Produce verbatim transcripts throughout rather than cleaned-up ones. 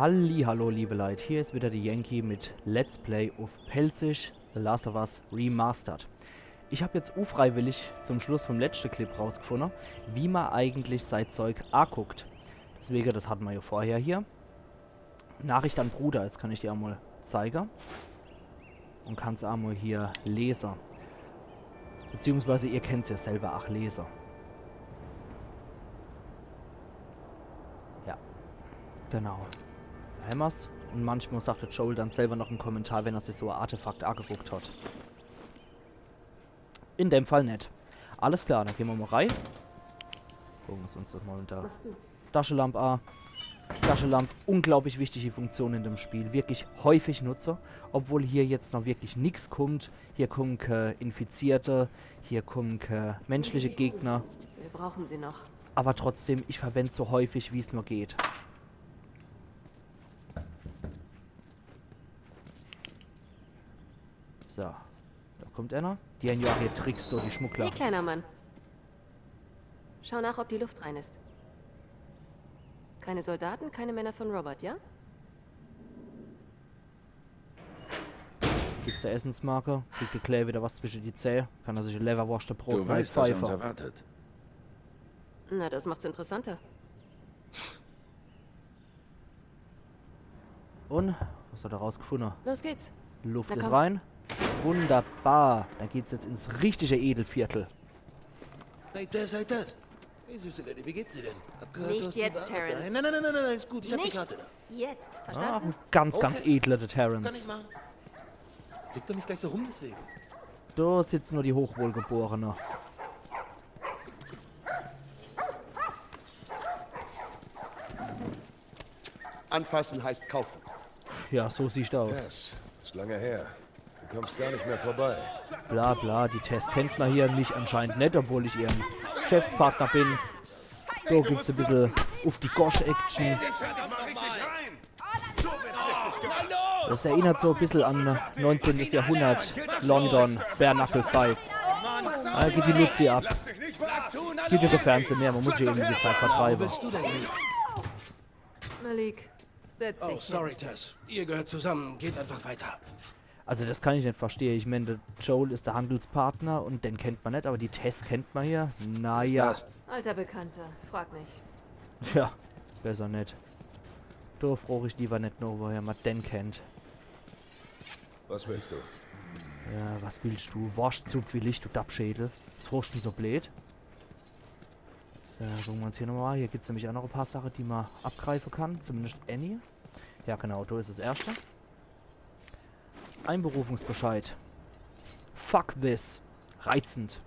Halli, hallo liebe Leit, hier is wieder de Yankee mit Let's Play uff Pälzisch, The Last of Us Remastered. Ich hab jetzt unfreiwillig zum Schluss vom letschte Clip rausgefunne, wie ma eigentlich sei Zeug aguckt. Deswege, das hatte ma ja vorher hier. Nachricht an Bruder, jetzt kann ich die emol zeige. Un kann's emol hier lese. Beziehungsweise ihr kennt's ja selber ach lese. Ja, genau. Do hämmer's. Un manchmal sagt de Joel dann selber noch en Kommentar, wenn er sich so e Artefakt ageguckt hat. In dem Fall net. Alles klar, dann gehn ma mol rei. Gucke ma uns das mol unter Taschelamp a. Taschelamp, unglaublich wichtige Funktion in dem Spiel. Wirklich häufig nutze, obwohl hier jetzt noch wirklich nix kummt. Hier kummen kä Infizierte, hier kummen kä menschliche Gegner. Wir brauchen sie noch. Aber trotzdem, ich verwend's so häufig, wie's nur geht. So, do kummt einer. Die hän ja hier Tricks, do, die Schmuggler. Hey, kleiner Mann. Schau nach, ob die Luft rein ist. Keine Soldaten, keine Männer von Robert, ja? Gibt's do Essensmarke? Kriegt de Klää wieder was zwische die Zäh? Kann er sich e Lewwerworscht, e Brot reinpfeife. Du weißt, was uns erwartet. Na, das macht's interessanter. Un? Was hat er rausgefunne? Los geht's. Luft is rein. Wunderbar. Dann geht's jetzt ins richtige Edelviertel. Seid das, seid das. Hey, süße Lady, wie geht's dir denn? Hab gehört, du hast die Ware. Nicht jetzt, Terrence. Nein, nein, nein, nein, nein, ist gut, ich hab die Karte da. Nicht jetzt, verstanden? Ah, ganz, ganz edler, de Terrence. Kann ich machen. Zick doch nicht gleich so rum deswegen. Do sitze nur die Hochwohlgeborene. Anfassen heißt kaufen. Ja, so sieht's aus. Tess, ist lange her. Du kommst gar nicht mehr vorbei. Bla bla, die Tess kennt ma hier, mich anscheinend net, obwohl ich ihr Geschäftspartner bin. So gibt's e bissel uff die Gosch-Action. Das erinnert so e bissel an neunzehntes Jahrhundert London, Bare Knuckle Fights. Do geht die Luzi ab. Gibt jo kä Fernseh mehr, ma muss sich irgendwie die Zeit vertreibe. Malik, setz dich hin. Oh, sorry, Tess. Ihr gehört zusammen. Geht einfach weiter. Also das kann ich net verstehe. Ich mein, de Joel is de Handelspartner un den kennt ma net, aber die Tess kennt ma hier. Naja. Alter Bekannter, frag nicht. Tja, besser net. Do frooch ich lieber net no, woher ma den kennt. Was willst du? Ja, was willst du? Worschtsupp will ich, du Dappschädel. Was froochscht du so bleed? So, gucke ma uns hier nochmal. Hier gibt's nämlich ach noch e paar Sache, die ma abgreife kann. Zumindest ääni. Ja, genau, do is es erschte. Einberufungsbescheid. Fuck this. Reizend.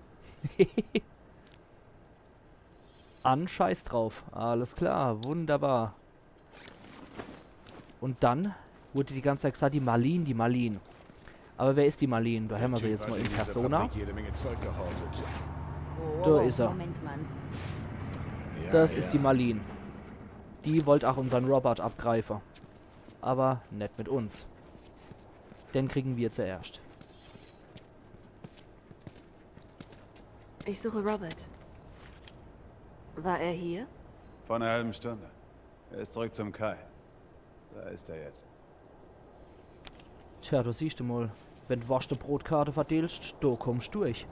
An, scheiß drauf. Alles klar, wunderbar. Un dann wurde die ganze Zeit gesagt, die Marlene, die Marlene. Aber wer is die Marlene? Do hämmer se jetzt mol in Persona. Jede Menge Zeug gehortet. Do is er. Moment, Mann. Das is die Marlene. Die wollt ach unsern Robert abgreife. Aber net mit uns. Den kriegen wir zuerscht. Ich suche Robert. War er hier? Vor einer halben Stunde. Er ist zurück zum Kai. Da ist er jetzt. Tja, do siehscht du mol, wenn de Worscht e Brotkarte verdeelscht, do kommscht durch.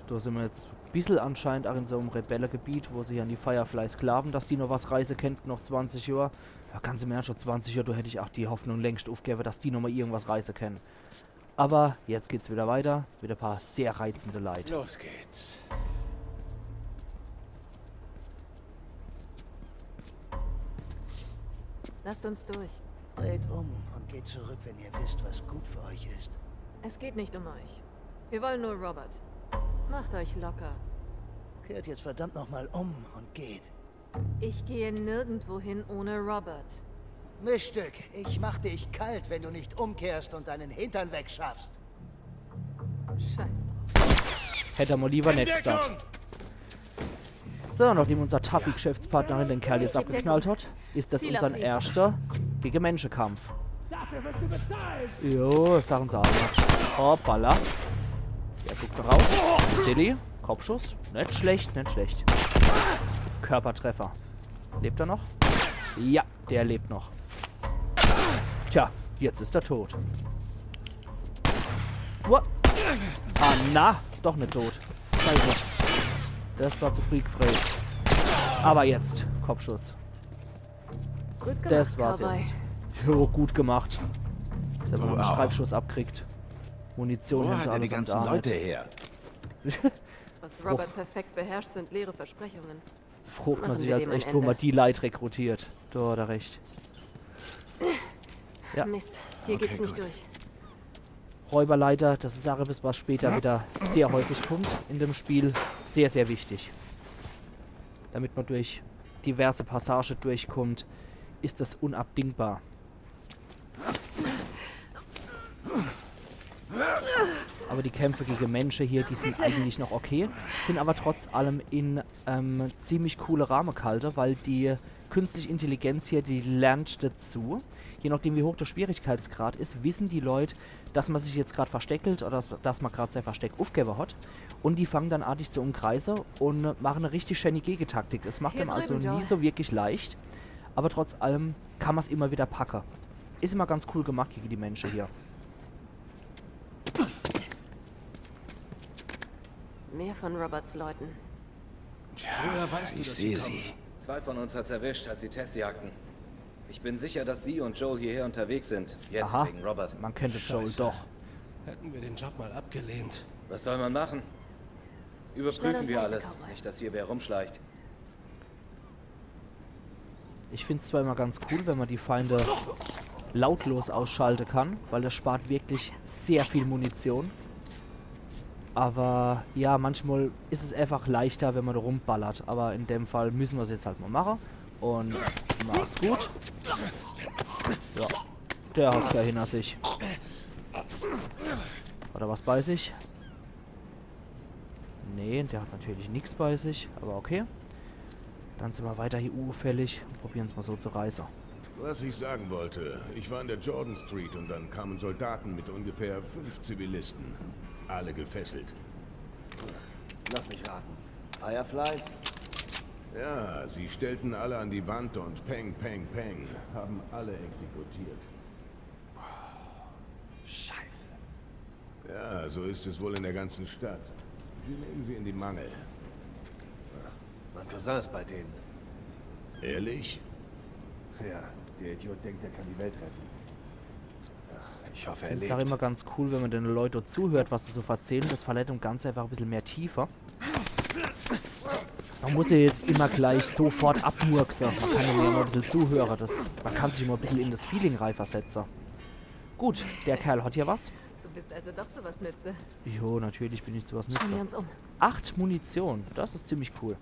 Do sin mer jetzt e bissel anscheinend ach in so'm Rebellegebiet, wo se hier an die Fireflies glaawe, dass die noch was reiße kennte, noch zwanzig Johr. Ja, ganz im Ernscht, schon zwanzig Johr, do hätt ich ach die Hoffnung längscht uffgewwe, dass die noch mol irgendwas reiße kenne. Aber jetzt geht's wieder weiter mit e paar sehr reizende Leit. Los geht's. Lasst uns durch. Dreht um und geht zurück, wenn ihr wisst, was gut für euch ist. Es geht nicht um euch. Wir wollen nur Robert. Macht euch locker. Kehrt jetzt verdammt noch mal um und geht. Ich gehe nirgendwo hin ohne Robert. Miststück, ich mach dich kalt, wenn du nicht umkehrst und deinen Hintern wegschaffst. Scheiß drauf. Hätt er mol lieber net gesagt. So, nachdem unser Tuffy-Geschäftspartnerin den Kerl jetzt abgeknallt hat, is das unsern erschter Gege-Mensche-Kampf. Jo, sage se ach. Hoppala. Der guckt raus. Silly. Kopfschuss. Net schlecht, net schlecht. Körpertreffer. Lebt er noch? Ja, der lebt noch. Tja, jetzt ist er tot. What? Ah, na, doch net tot. Scheiße. Das war zu früh gefreit. Aber jetzt, Kopfschuss. Gut gemacht, Das war's Cowboy. Jetzt. Jo, gut gemacht. Jetzt haben wir noch einen Wow. Streifschuss abkriegt. Munition Wo haben sie hat er die allesamt ganzen auch Leute nicht. Her? Was Robert perfekt beherrscht, sind leere Versprechungen. Frucht man Machen sich wir als dem ein echt, wo Ende. man die Leute rekrutiert. Da hat er recht. Ja. Mist, hier Okay, geht's nicht gut. durch. Räuberleiter, das ist auch etwas, was später wieder sehr häufig kommt in dem Spiel. Sehr, sehr wichtig. Damit man durch diverse Passage durchkommt, ist das unabdingbar. Aber die Kämpfe gegen Menschen hier, die sind eigentlich noch okay, sind aber trotz allem in ähm, ziemlich coole Rahmen gehalten, weil die künstliche Intelligenz hier, die lernt dazu. Je nachdem, wie hoch der Schwierigkeitsgrad ist, wissen die Leute, dass man sich jetzt gerade versteckelt oder dass, dass man gerade sein Versteck aufgegeben hat. Und die fangen dann an, dich zu umkreisen und machen eine richtig schöne Gegentaktik. Es macht Hier einem also drüben, nie Joel. So wirklich leicht, aber trotz allem kann man es immer wieder packen. Ist immer ganz cool gemacht gegen die Menschen hier. Mehr von Roberts Leuten. Woher weißt du, Ich dass sehe sie kommen? sie. Zwei von uns hat es erwischt, als sie Tests jagten. Ich bin sicher, dass sie und Joel hierher unterwegs sind. Jetzt Aha, wegen Robert. Man kennt Joel Scheiße. Doch. Hätten wir den Job mal abgelehnt. Was soll man machen? Schnell Überprüfen und wir leise, alles. Cowboy. Nicht, dass hier wer rumschleicht. Ich find's zwar immer ganz cool, wenn man die Feinde lautlos ausschalten kann, weil das spart wirklich sehr viel Munition. Aber ja, manchmal ist es einfach leichter, wenn man da rumballert. Aber in dem Fall müssen wir's jetzt halt mal machen. Und mach's gut. Ja, der hat's ja hinter sich. Oder was bei sich? Nee, der hat natürlich nichts bei sich, aber okay. Dann sind wir weiter hier unauffällig und probieren's mal so zu reißen. Was ich sagen wollte, ich war in der Jordan Street und dann kamen Soldaten mit ungefähr fünf Zivilisten. Alle gefesselt. Lass mich raten. Fireflies? Ja, sie stellten alle an die Wand und peng, peng, peng, haben alle exekutiert. Scheiße. Ja, so ist es wohl in der ganzen Stadt. Sie nehmen sie in die Mangel. Mein Cousin ist bei denen. Ehrlich? Ja, der Idiot denkt, er kann die Welt retten. Ach, ich hoffe, er Ich find's lebt. Auch immer ganz cool, wenn man den Leuten zuhört, was sie so erzählen. Das verleiht dem Ganzen einfach ein bisschen mehr Tiefe. Man muss ja jetzt immer gleich sofort abmurksen. Man kann ja mal ein bisschen zuhören. Das, man kann sich immer ein bisschen in das Feeling reinversetzen. Gut, der Kerl hat hier was. Du bist also doch zu was Nütze. Jo, natürlich bin ich zu was Schauen wir Nütze. Uns um. Acht Munition, das ist ziemlich cool.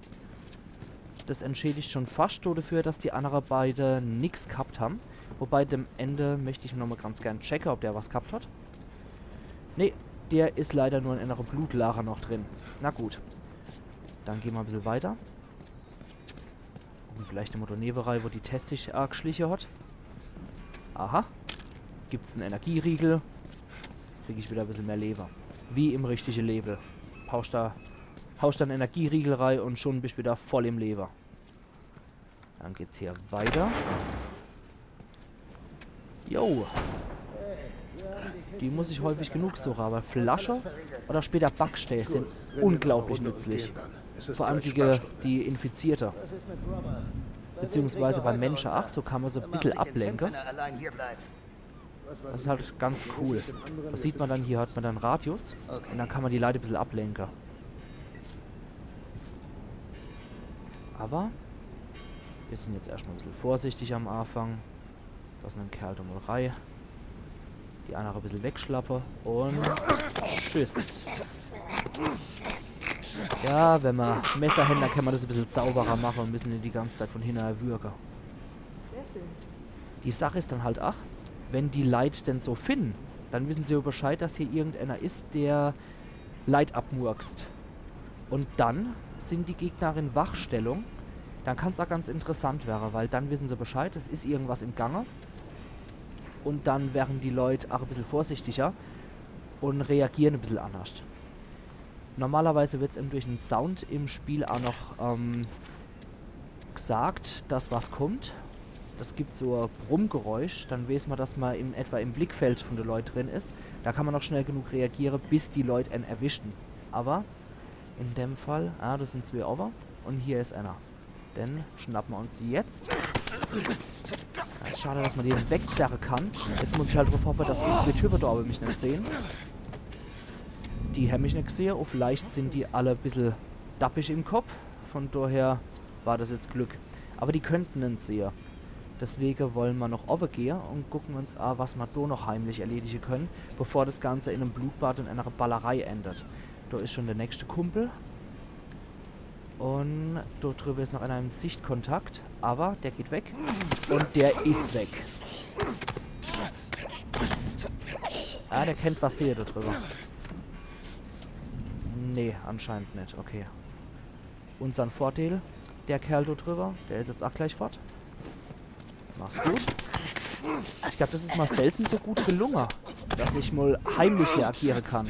Das entschädigt schon fast dafür, dass die anderen beide nix gehabt haben. Wobei dem Ende möchte ich nochmal ganz gern checken, ob der was gehabt hat. Nee, der ist leider nur in einer Blutlache noch drin. Na gut. Dann gehen wir ein bisschen weiter. Gucken vielleicht im Motor nebenrei, wo die Tess sich angeschlichen hat. Aha. Gibt's einen Energieriegel. Krieg ich wieder ein bisschen mehr Leben. Wie im richtigen Leben. Haust da, haust da einen Energieriegel rein und schon bist du wieder voll im Leben. Dann geht's hier weiter. Jo. Die muss ich häufig genug suchen, aber Flasche oder später Backstee sind unglaublich nützlich. Vor allem gegen die Infizierte. Beziehungsweise beim Menschen auch, so kann man so ein bisschen ablenken. Das ist halt ganz cool. Das sieht man dann hier, hat man dann Radius und dann kann man die Leute ein bisschen ablenken. Aber wir sind jetzt erstmal ein bisschen vorsichtig am Anfang. Lassen den Kerl da mal rein. Die andere ein bisschen wegschlappe und tschüss. Ja, wenn man Messer hätten, dann kann man das ein bisschen sauberer machen und müssen nicht die ganze Zeit von hinten erwürgen. Sehr schön. Die Sache ist dann halt auch, wenn die Leute denn so finden, dann wissen sie ja Bescheid, dass hier irgendeiner ist, der Leute abmurkst. Und dann sind die Gegner in Wachstellung. Dann kann's auch ganz interessant werden, weil dann wissen sie Bescheid, es ist irgendwas im Gange. Und dann werden die Leute auch ein bisschen vorsichtiger und reagieren ein bisschen anders. Normalerweise wird's eben durch den Sound im Spiel auch noch ähm, gesagt, dass was kommt. Das gibt so e Brummgeräusch, dann weiß man, dass man in etwa im Blickfeld von de Leut drin is. Da kann man noch schnell genug reagiere, bis die Leut en erwischten. Aber in dem Fall, ah, das sind zwee over und hier is einer. Den schnappen wir uns jetzt. Ja, is schade, dass man den wegzerre kann. Jetzt muss ich halt drauf hoffe, dass die zwee Type da oben mich net sehen. Die hän mich net gesehe. Oh, vielleicht sind die alle e bissel dappisch im Kopf. Von daher war das jetzt Glück. Aber die könnten en sehe. Deswege wollen wir noch oben gehe und gucken uns an, was wir da noch heimlich erledige können, bevor das Ganze in einem Blutbad und einer Ballerei endet. Da is schon der nächste Kumpel. Und dort drüber is noch einer im Sichtkontakt, aber der geht weg. Und der is weg. Ah, der kennt was sehe dort drüber. Nee, anscheinend net. Okay. Unsern Vorteil, der Kerl dort drüber. Der is jetzt auch gleich fort. Mach's gut. Ich glaub, das is mal selten so gut gelungen, dass ich mal heimlich hier agiere kann.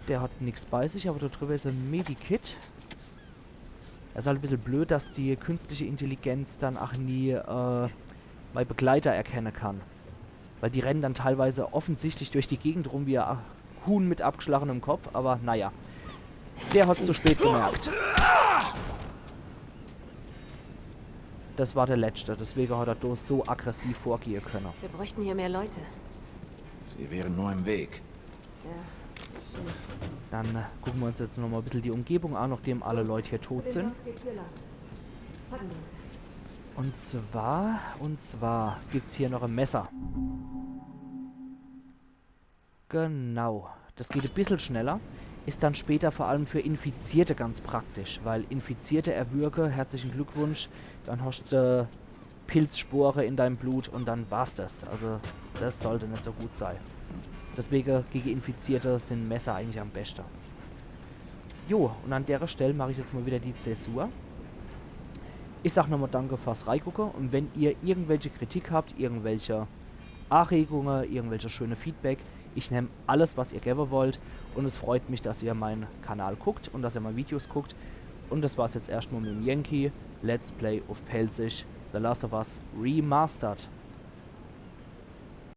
Der hat nix bei sich, aber da drüber is e Medikit. Es is halt e bissel blöd, dass die künstliche Intelligenz dann auch nie äh, mein Begleiter erkennen kann. Weil die rennen dann teilweise offensichtlich durch die Gegend rum wie e Huhn mit abgeschlagenem Kopf, aber naja. Der hat's zu spät gemerkt. Das war der letzte, deswege hat er da so aggressiv vorgehe können. Wir bräuchten hier mehr Leute. Sie wären nur im Weg. Dann äh, gucken wir uns jetzt noch mal e bissel die Umgebung an, nachdem alle Leute hier tot sind. Und zwar, und zwar gibt's hier noch e Messer. Genau. Das geht e bissel schneller. Is dann später vor allem für Infizierte ganz praktisch, weil Infizierte erwürge, herzlichen Glückwunsch, dann hast du Pilzspore in deinem Blut und dann war's das. Also das sollte net so gut sein. Deswege gegen Infizierte sind Messer eigentlich am besten. Jo, und an der Stelle mache ich jetzt mal wieder die Zäsur. Ich sag nochmal danke fürs Reigucke und wenn ihr irgendwelche Kritik habt, irgendwelche Anregungen, irgendwelche schöne Feedback, ich nehm alles, was ihr geben wollt und es freut mich, dass ihr meinen Kanal guckt und dass ihr meine Videos guckt. Und das war's jetzt erstmal mit dem Yankee Let's Play auf Pälzisch The Last of Us Remastered.